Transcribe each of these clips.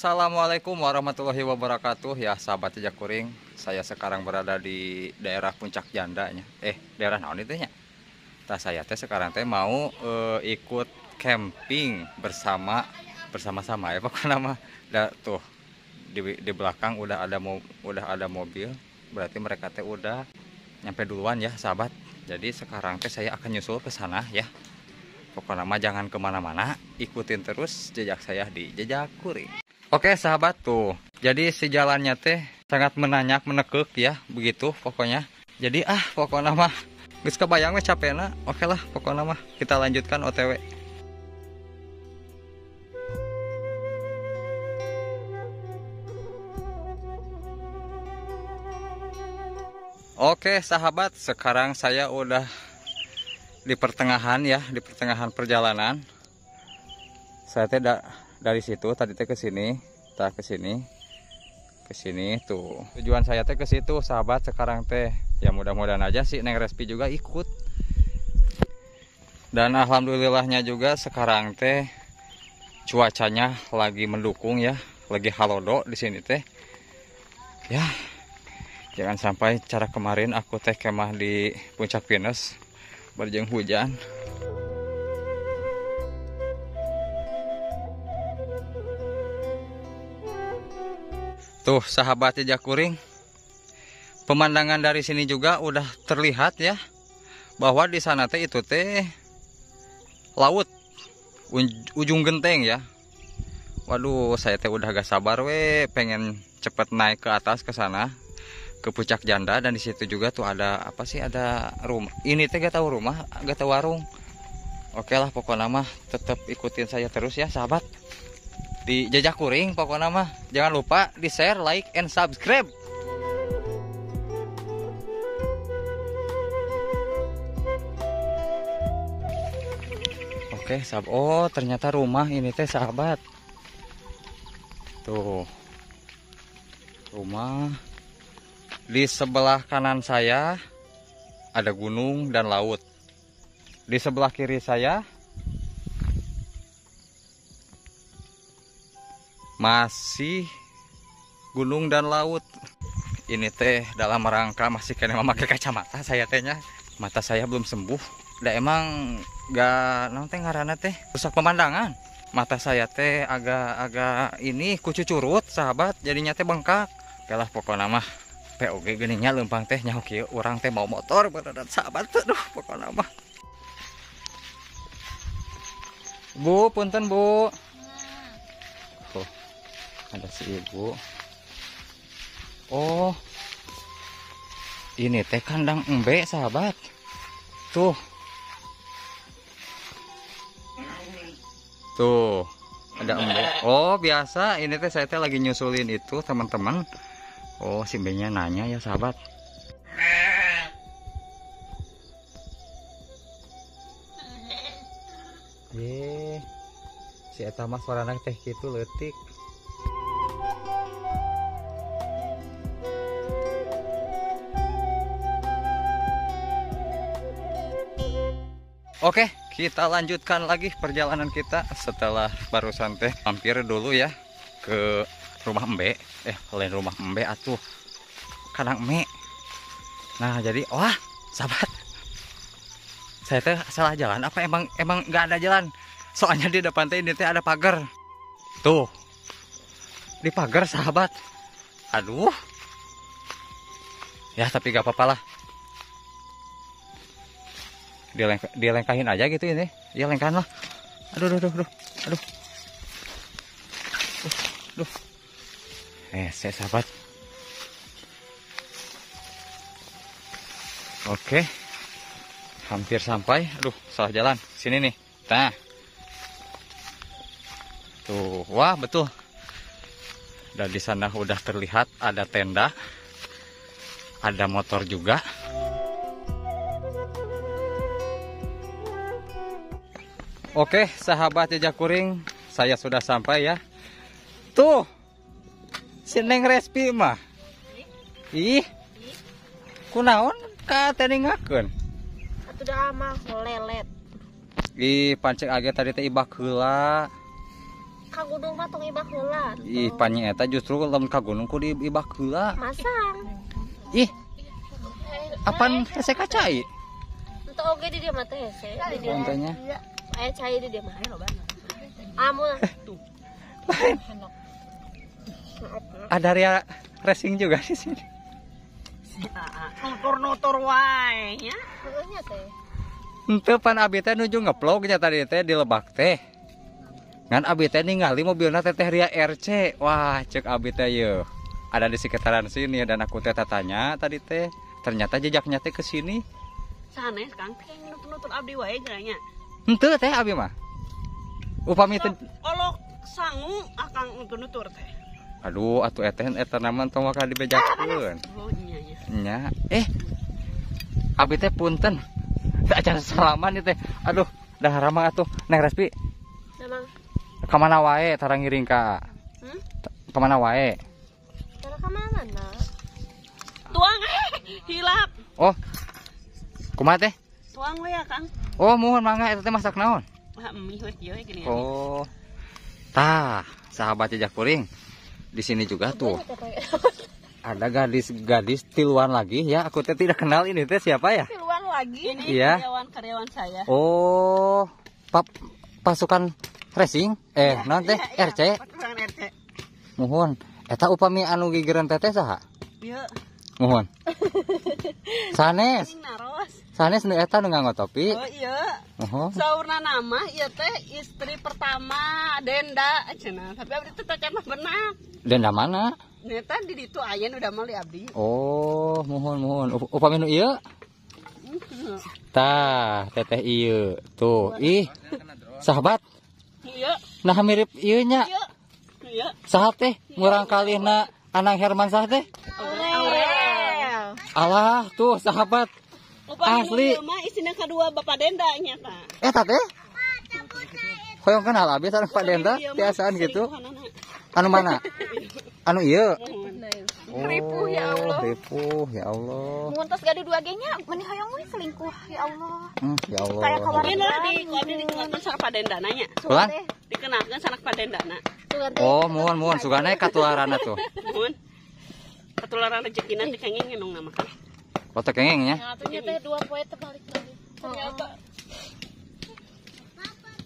Assalamualaikum warahmatullahi wabarakatuh. Ya sahabat Jejak Kuring, saya sekarang berada di daerah Puncak Jandanya. Daerah naon itu nya? Tah saya teh sekarang teh mau ikut camping bersama-sama ya pokoknya mah. Tuh di belakang udah ada mobil, berarti mereka teh udah nyampe duluan ya sahabat. Jadi sekarang teh saya akan nyusul ke sana ya. Pokoknya mah jangan kemana-mana, ikutin terus jejak saya di Jejak Kuring. Oke sahabat tuh, jadi si jalannya teh sangat menanyak, menekuk ya, begitu pokoknya. Jadi pokoknya mah geus kebayang we capena. Oke lah pokoknya mah kita lanjutkan OTW. Oke sahabat, sekarang saya udah di pertengahan ya, di pertengahan perjalanan. Saya teh dari situ tadi teh ke sini, tah ke sini. Ke sini tuh. Tujuan saya teh ke situ sahabat sekarang teh. Ya mudah-mudahan aja sih Neng Respi juga ikut. Dan alhamdulillahnya juga sekarang teh cuacanya lagi mendukung ya, lagi halodo di sini teh. Ya. Jangan sampai cara kemarin aku teh kemah di Puncak Pinus berjeng hujan. Tuh sahabat Jejak Kuring, pemandangan dari sini juga udah terlihat ya, bahwa di sana teh itu teh laut ujung genteng ya. Waduh, saya teh udah gak sabar we, pengen cepet naik ke atas ke sana, ke Puncak Janda. Dan di situ juga tuh ada apa sih, ada rumah. Ini teh gak tahu rumah, gak tahu warung. Oke lah pokoknya mah tetap ikutin saya terus ya sahabat di Jejak Kuring. Pokoknya mah jangan lupa di share, like, and subscribe. Oke sahabat, oh ternyata rumah ini teh sahabat. Tuh rumah. Di sebelah kanan saya ada gunung dan laut. Di sebelah kiri saya masih gunung dan laut. Ini teh dalam rangka masih kena memakai kacamata saya tehnya. Mata saya belum sembuh. Da emang gak naon teh ngaranna teh rusak pemandangan. Mata saya teh agak-agak ini kucucurut sahabat, jadinya teh bengkak. Oke lah pokoknya mah POG geuning lempang teh nyaho kieu urang teh mau motor beneran sahabat tuh, pokoknya mah. Bu, punten Bu. Tuh, ada si ibu. Oh. Ini teh kandang embe sahabat. Tuh. Tuh, ada embe. Oh, biasa ini teh saya teh lagi nyusulin itu teman-teman. Oh, si B-nya nanya ya sahabat. Ye, si eta mah suarana teh kitu leutik. Oke, kita lanjutkan lagi perjalanan kita setelah barusan teh mampir dulu ya ke rumah embe. Lain rumah embe atuh, kandang embe. Nah jadi wah sahabat, saya teh salah jalan apa emang nggak ada jalan? Soalnya di depan teh ini teh ada pagar. Tuh di pagar sahabat. Aduh ya, tapi gak apa-apa lah, dilengkahin aja gitu ini ya, lengkahan lah. Aduh aduh aduh aduh aduh. Saya sahabat. Oke, hampir sampai. Aduh, salah jalan. Sini nih. Nah, tuh, wah betul. Dan di sana udah terlihat ada tenda, ada motor juga. Oke, sahabat Jejak Kuring, saya sudah sampai ya. Tuh, si Neng Respi mah. Ih, kunaon ka teningakeun? Atuh da mah lelet. Ih, pancek age tadi teh ibak heula. Ka gunung mah tong ibak heula. Ih, panyi eta justru lamun ka gunung kudu ibak heula. Masang. Ih. Apan hese ka cai? Henteu oge di dieu mah teh hese. Di dieu. Nya. Aya cai di dieu mah. Amun. Lain. Ada Ria racing juga di sini. Nutur-nutur wae nya. Heueuh nya teh. Henteu pan abi teh nuju ngevlog nya tadi teh di lebak teh. Ngan abi teh ningali mobilna Teteh Ria RC. Wah, cek abi teh yeuh. Ada di sekitaran sini dan aku teh tanya tadi teh, ternyata jejaknya teh ke sini. Sanes Kang, teh nutur-nutur abdi wae geura nya. Henteu teh abi mah. Upami teh olok sangu akang nutur-nutur teh. Aduh, atuh eteh eta nama tong waka dibejakeun. Oh iya nya. Nya, abi teh punten. Teu acan salaman ieu teh. Aduh, dah ramang atuh. Neng Respi. Memang. Kamana wae tara ngiring ka? Kamana wae? Tara kamana na? Tuang hilap. Oh. Kumaha teh? Tuang we ya, Kang. Oh, muhun mangga eta teh masak naon? Wah, mie we kieu we gini. Oh. Tah, sahabat jejak kuring. Di sini juga tuh. Ada gadis-gadis tiluan lagi ya. Aku teh tidak kenal ini teh siapa ya? Tiluan lagi. Ini iya. Karyawan-karyawan saya. Oh, pasukan racing ya, non teh iya, RC. Pasukan RC. Muhun. Eta upami anu gigireun teteh saha? Ieu. Muhun. Sanes. Sanes nu eta nu nganggo topi. Oh iya. Muhun. Saurna nama ieu teh istri pertama Denda cenah. Tapi abdi teh tacan mah benak. Denda mana? Neta di ditu aya nu damel di abdi. Oh, muhun muhun. Upami nu ieu? Tah, teteh ieu. Tuh, ih. Sahabat. Iya. Nah mirip ieu nya. Iya. Saha teh murang kalihna Anang Herman sah teh? Aurel. Alah, tuh sahabat. Asli. Mah isina kadua Bapak Denda nya tah. Eta teh? Hoyong kenal abi sareng Pak Denda tiasaan gitu. Anu mana? Anu ieu. Oh, ripuh ya Allah. Ripuh ya Allah. Mun tos gaduh dua ge nya meuni hoyong we selingkuh ya Allah. Ya Allah. Kayak kawan di ku abdi dikenalkeun sareng Pak Dendana nya. Ulan? Dikenalkeun sareng Pak Dendana. Oh, muhun muhun sugana katularana tuh. Muhun. Katularan rezekina teh kenging ngenong nama kan. Oh, teh kenging nya. Nah, atuh nya teh dua poe teh balik-balik.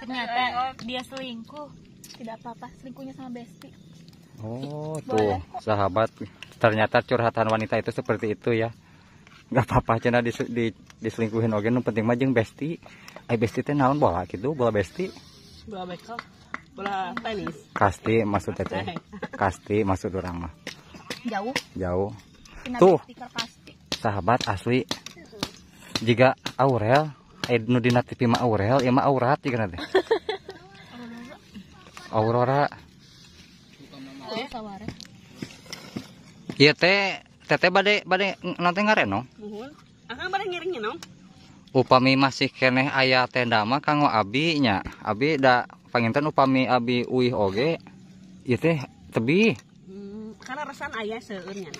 Ternyata dia selingkuh. Tidak apa-apa, selingkuhnya sama besti. Oh, tuh sahabat, ternyata curhatan wanita itu seperti itu ya. Gak apa-apa cenah diselingkuhin oge nu penting mah jeung besti. Ai besti teh naon bola gitu, bola besti. Bola bekel, bola tenis. Kasti maksud teh. Kasti maksud urang mah. Jauh. Jauh. Tuh. Sahabat asli. Jika Aurel, ai nu dina TV mah Aurel, ieu mah aurat jigana teh. Aurora. Iya teh, teteh bade nanti ngarenong. Muhun. Akang bade ngiring nyenong. Upami masih keneh aya tenda mah kanggo abi nya. Abi da panginten upami abi uih oge ieu teh tebih. Karena resan aya seueur nya.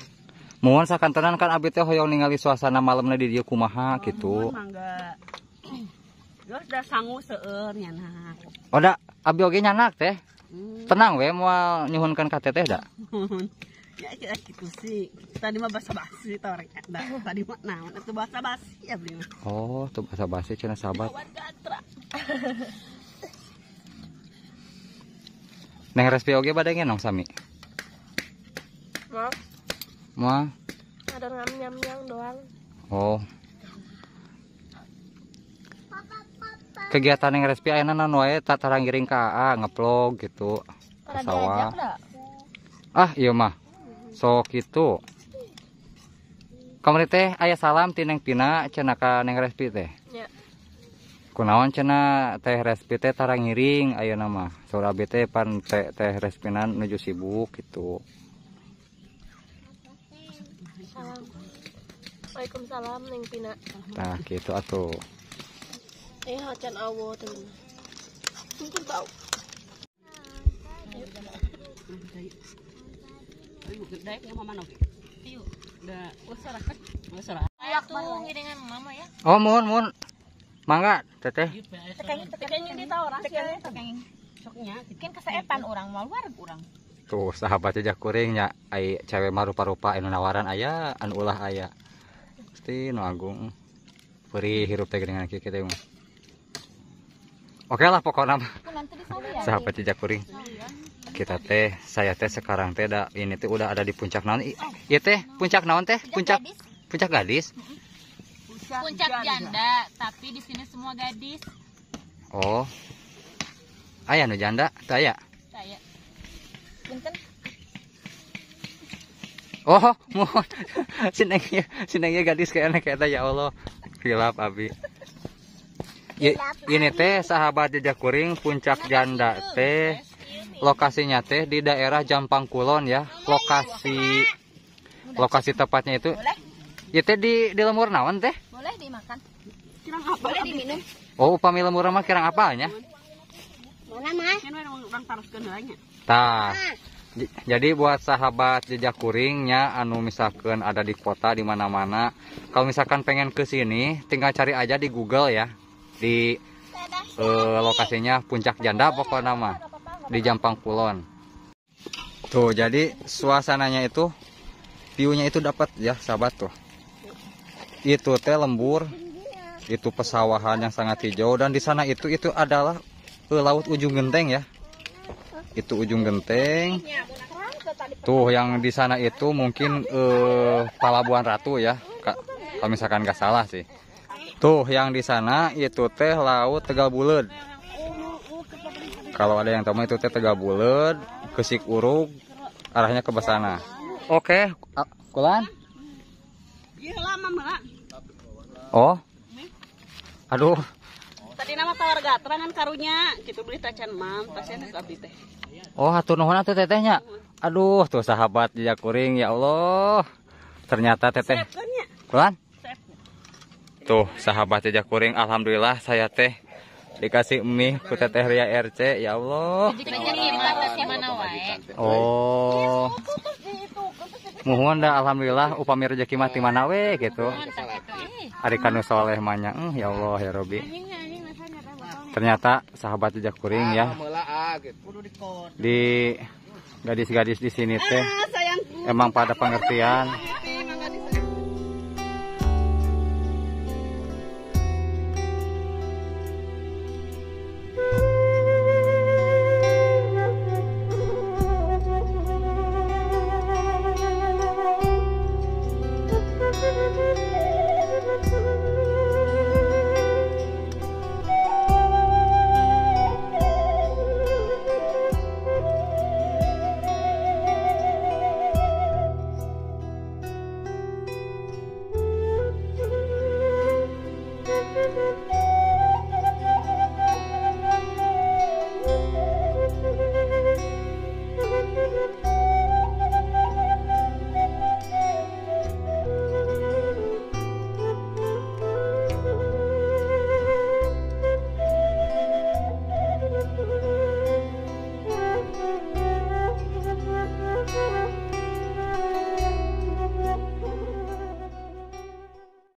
Muhun sakantenan kan abi teh hoyong ningali suasana malamna di dieu kumaha gitu. Muhun mangga. Geus da sangu seueur nya nah. Oh da abi oge nyanak teh. Tenang we moal nyuhunkeun ka teteh da. Ya kira gitu sih. Tadi mah basa-basi torek. Tadi mah naon atuh basa-basi abdi mah. Oh, tuh basa-basi cenah sahabat. Neng Respi oge bade ngenong sami. Maaf. Moal. Ada ngam-nyam doang. Oh. Kegiatan Neng Respi ayeuna naon wae tara ngiring ka AA ngevlog gitu. Ke sawah. Ah, ieu mah. Sok kitu. Kamari teh aya salam ti Neng Pina cenah ka Neng Respi teh. Nya. Kunaon cenah teh Respi teh tara ngiring ayeuna mah. Saur abi teh pan teh Respina nuju sibuk gitu. Salam. Waalaikumsalam Neng Pina. Tah kitu atuh. Hacan awo teh. Tunggu bau. Oh, mohon mohon. Mangga, teteh. Soknya Mungkin keseepan orang mau wareg urang. Tuh sahabat jejak kuringnya ai cewek mah rupa-rupa anu nawaran aya, anu ulah aya. Pasti nu agung. Perih hirup teh geuningan kieu teh mah. Oke lah pokoknya mah. Sahabat jejak kuring. Kita teh, saya teh sekarang teh da, ini teh udah ada di puncak naon? Ieu teh puncak naon teh? Puncak Puncak Gadis. Puncak Janda, tapi di sini semua gadis. Oh. Aya nu janda, teu aya. Saya. Punten. Oh, mohon. Si Neng ieu gadis kayaknya kayak ya Allah. Hilap abi. Ini teh sahabat jejak kuring Puncak Janda teh lokasinya teh di daerah Jampang Kulon ya. Lokasi tepatnya itu. Ieu teh di lembur naon teh? Boleh dimakan. Kirang apa? Boleh diminum. Oh, upami lembur mah kirang apalnya? Mana mah? Kan urang taroskeun heula nya. Tah. Jadi buat sahabat jejak kuringnya anu misalkan ada di kota di mana-mana, kalau misalkan pengen ke sini tinggal cari aja di Google ya. Di lokasinya Puncak Janda pokoknya mah di Jampang Kulon. Tuh, jadi suasananya itu view-nya itu dapat ya sahabat tuh. Itu teh lembur, itu pesawahan yang sangat hijau dan di sana itu adalah laut Ujung Genteng ya. Itu Ujung Genteng. Tuh yang di sana itu mungkin Palabuhan Ratu ya. Kalau misalkan nggak salah sih. Tuh yang di sana itu teh laut Tegal Buleud. Kalau ada yang tahu itu teh Tegal Buleud, Kesik Urug, arahnya ke sana. Oke, Kulan. Oh. Aduh. Tadi nama tawar gatrangan karunya gitu beli tacan mam, pasien abdi teh. Oh, hatur nuhun atuh tetehnya. Aduh, tuh sahabat jejak kuring ya Allah. Ternyata teteh. Kulan. Tuh sahabat jejak kuring, alhamdulillah saya teh dikasih mie ku teteh Ria RC ya Allah. Oh. Muhun dah alhamdulillah upami rezeki mah ti mana we gitu. Ari kanu soleh mah nya, ya Allah ya Robi. Ternyata sahabat jejak kuring ya. Di gadis-gadis di sini teh emang pada pengertian.